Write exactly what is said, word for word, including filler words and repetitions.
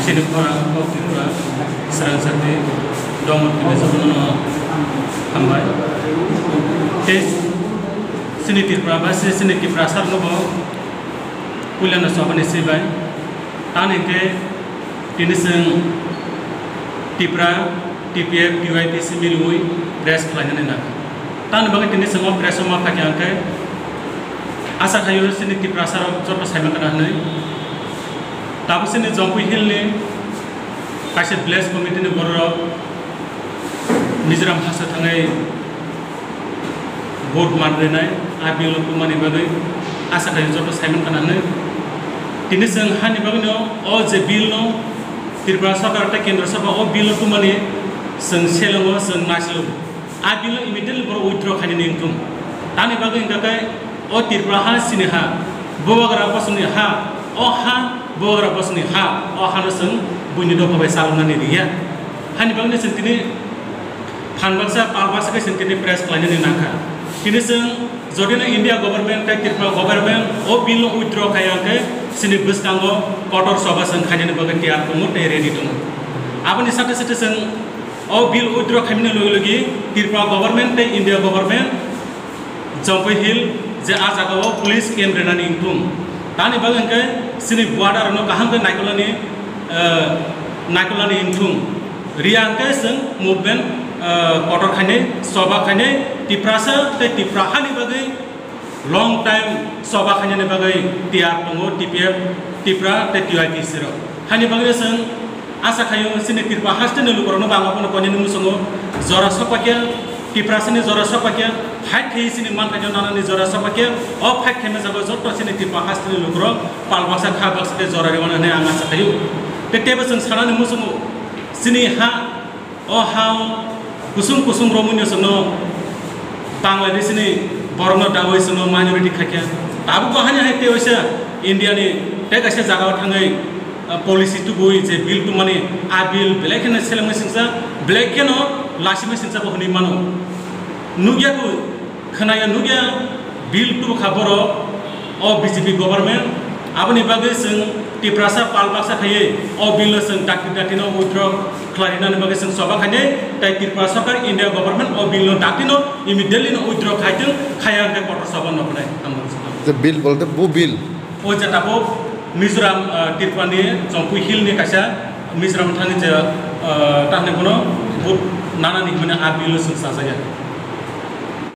Chini khorang kok Tripura srang sakni dongor tini jotono hambai. Tei chini Tripura ba si chini Tripura sarno bo puilano chobani sibai. Tani hwnkhe tini chwng Tripura, T P F, T Y P C milwi press khlainani nangkha. Tani bagwi tini chwng o press o ma phaikha hwnkhe asa khaio chini Tripura sarok joto saimangkha hwnwi. Tabuk chini Jampui Hill ni kaisa village committee ni borok Mizoram hasta thangwi vote manrinai, a bill o tumani bagwi asa khaio joto saimangkha hwnwi. Tini chwng hani bagwino o je bill no Tripura Sarkar tei Kendra Sabha o bill o tumani chwng selengo, chwng naiselengo. A bill no immediately borok withdraw khainani wngthung. Tani bagwi hwnkha khe o Tripura ha chini ha, Bubagra bosongni ha, o ha Bubagra bosongni ha, o hano chwng buini dopha bai chaloknani riya. Hani bagwi chwng tini phan baksa, pal baksa khe chwng tini press khlainani nangkha. Tini chwng jodi no India government tei Tripura government o bill no withdraw khaiya hwnkhe chini bwskango kotor choba chwng khainani bagwi tiyar tongo tei ready tongo. Aboni sate sate chwng o bill withdraw khaimani logi logi Tripura government tei India government Jampui Hill je a jagao police camp rwnani wngthung. Tani bagwi hwnkhe chini border no kaham khe naikolnani, eh, naikolnani wngthung. Riya hwnkhe chwng movement, eh, kotor khainai, choba khainai, Tiprasa tei Tipra hani bagwi long time choba khainani bagwi tiyar tongo T P F, Tipra tei T Y P C rok. Hani bagwi chwng asa khaio chini Tripura hasteni lukurokno bangma phano koinani muchungo jora sokpakya, Tiprasani jora sokpakya, fight khaiwi chini manthai nanani jora sokpakya, o fight khaima jago joto chini Tripura hasteni lukurok pal baksa kha baksa khe jora rwmani hwnwi ang asa khaio. Tei teibo chwng sanani muchungo chini ha O ha o kusung kusung romwi no chwngno Bangladesh ni borok no dawi chwngno minority khaikha. Tabuk bo hani hai tei waisa India ni tei kaisa jaga o thangwi, ah, policy tubui je bill tubmani, a bill belai kheno selengmani singsa, belai kheno lasimani singsa bo hwnwi mano. Nukya ku Khwnaya nukya bill tubukha borok o B J P government, aboni bagwi chwng Tiprasa pal baksa khaiwi o bill no chwng dakti dakti no withdraw khlai rwnani bagwi chwng choba khainai, tei Tripura Sarkar India government o bill no dakti no immediately no withdraw khaitwng, khaiya hwnkhe kotor choba no khnai. Je bill bolte bo bill? O je tabuk Mizoram, ah, Tripura ni Jampui Hill ni kaisa Mizoram thani je, ah, tahni bono vote nanani hwnwi a bill no chwng chajakya.